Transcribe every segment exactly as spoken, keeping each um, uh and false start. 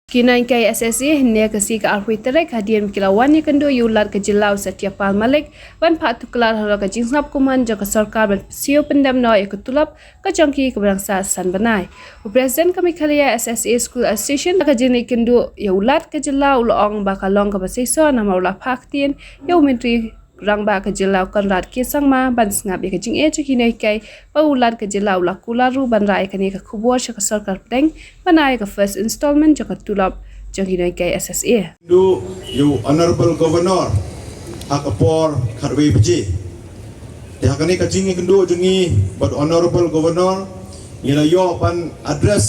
Ki nonghikai S S A hynne ka sngi ka arphew tarik hadien ba ki la wan ïakynduh ïa u Lat ka jylla u Satya Pal Malik ban phah tuklar halor ka jingsngap kumne jong ka sorkar ban pynsiew pyndem noh ïa ka tulop ka jong ki kaba dang sah san bnai. U President ka Meghalaya S S A School Association ha ka jingïakynduh ïa u Lat ka jylla u la ong ba ka long kaba seisoh namar u la phah ktien ïa u Myntri Rangbah ka jylla u Conrad K Sangma ban sngap ïa ka jingeh jong ki nonghikai bad u Lat ka jylla u la kular ruh ban rah ïa kane ka khubor sha ka sorkar pdeng ban ai ïa ka first installment jong ka tulop jong ki nonghikai S S A. Ïakynduh ïa u Honorable Governor ha ka por khatwei baje. Te ha kane ka jingïakynduh jong ngi bad Honorable Governor ngi la ïoh ban address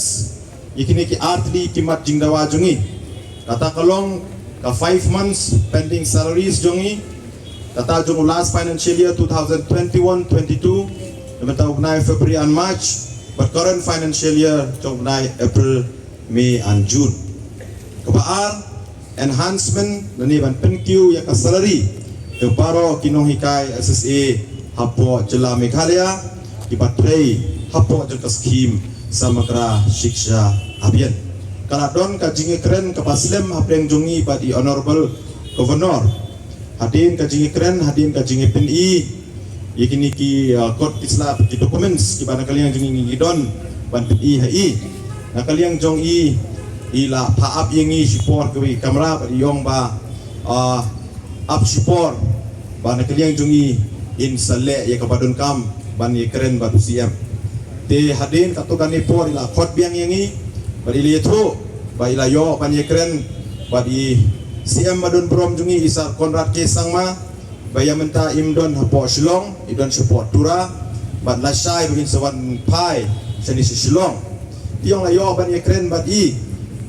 ïa kine ki artylli ki mat jingdawa jong ngi. Kata ka long ka five months pending salaries jong ngi. Kata jong u last financial year two thousand twenty-one twenty-two, na mynta u bnai February and March, bad current financial year jong u bnai April, May and June. Kaba ar, enhancement lane ban pynkiew ïa ka salary jong baroh ki nonghikai S S A hapoh jylla Meghalaya kiba trei hapoh jong ka skhim Samagra Shiksha Abhiyan. Ka la don ka jingïakren kaba slem hapdeng jong ngi bad i Honorable Governor. Hadien ka jingïakren, hadien ka jingïapyni ïa kine ki, uh, kot ki slap ki documents kiba na ka liang jong ngi ngi don ban pyni ha i. Na ka liang jong i, i la phah ap ïa ngi shipor kawei ka kamra bad i ong ba, uh, ap shipor ba na ka liang jong i in sa leh ïa kaba donkam ban ïakren bad u C M. Te hadien katto katne por i la khot biang ïa ngi bad i la ïathuh ba i la ïoh ban ïakren bad i C M ba don burom jong ngi, i Sir Conrad K Sangma, ba ïa mynta im don hapoh Shillong, i don shapoh Tura, bad lashai ba in sa wan phai shane sha Shillong. Te i ong la ïoh ban ïakren bad i,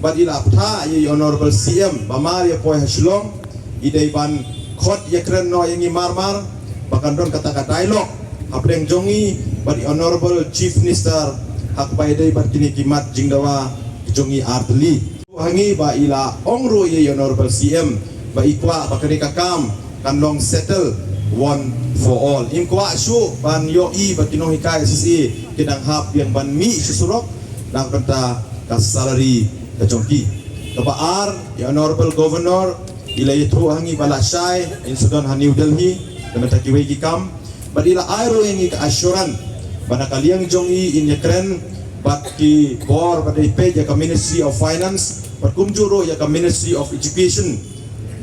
bad i la phah ïa i Honorable C M ba mar ïa poi ha Shillong, i dei ban khot ïakren noh ïa ngi marmar, ba kan don kata ka dialogue hapdeng jong ngi bad i Honorable Chief Minister ha kaba ïadei bad kine ki mat jingdawa jong ngi artylli. Ha ngi ba i la ong ruh ïa i Honorable C M ba i kwah ba kane ka kam kan long settle one for all. Im kwah shuh ban ïohi ba ki nonghikai S S A ki dang hap biang ban mih sha surok na ka bynta ka salary ka jong ki. Kaba ar, i Honorable Governor i la ïathuh ha ngi ba lashai in sa don ha New Delhi na ka bynta kiwei ki kam. Bad i la ai ruh ïa ngi ka assurance ba na ka liang jong i in ïakren bad ki bor ba dei peit ïa ka Ministry of Finance bad kumjuh ruh ïa ka Ministry of Education,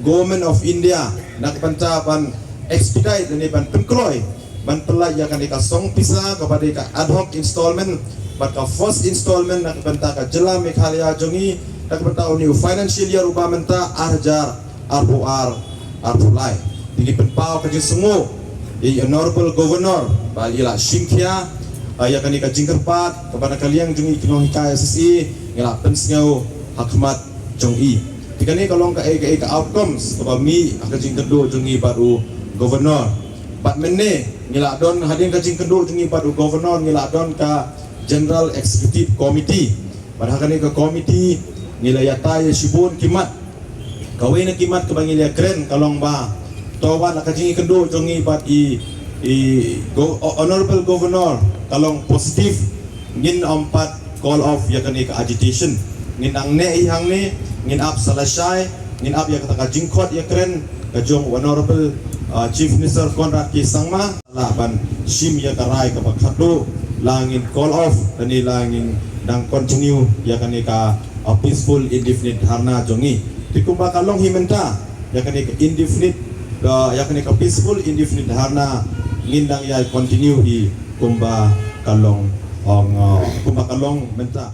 Government of India, na ka bynta ban expedite lane ban pynkloi ban pynlait ïa kane ka song pisa kaba dei ka ad hoc installment bad ka first installment na ka bynta ka jylla Meghalaya jong i, na ka bynta une u financial year uba mynta ar hajar arphew ar arphew lai. Te ngi pynpaw ka jingsngew ïa i Honorable Governor ba i la shim khia, ah, ïa kane ka jingkyrpad kaba na ka liang jong ngi ki nonghikai S S A ngi la pynsngew ha khmat jong i. Te kane ka long kaei kaei ka outcomes kaba mih ha ka jingkynduh jong ngi bad u Governor. Bad mynne ngi la don, hadien ka jingkynduh jong ngi bad u Governor, ngi la don ka General Executive Committee. Bad ha kane ka committee ngi la ïatai ïa shibun ki mat. Kawei na ki mat kaba ngi la ïakren ka long ba to wat la ka jingïakynduh jong ngi bad i, i Go-, Honorable Governor ka long positive, ngin ym pat call off ïa kane ka agitation. Ngin nang neh hi hangne, ngin ap sa lashai, ngin ap ïa kata ka jingkhot ïakren ka jong Honorable, ah, Chief Minister Conrad K Sangma. Lah ban shim ïa ka rai kaba khadduh, la ngin call off lane la ngin dang continue ïa kane ka, ah, peaceful indefinite dharna jong ngi. Te kumba ka long hi mynta ïa kane ka indefinite, ah, ïa kane ka peaceful indefinite dharna ngin dang ïa continue hi kumba ka long, ong, ah, kumba ka long mynta.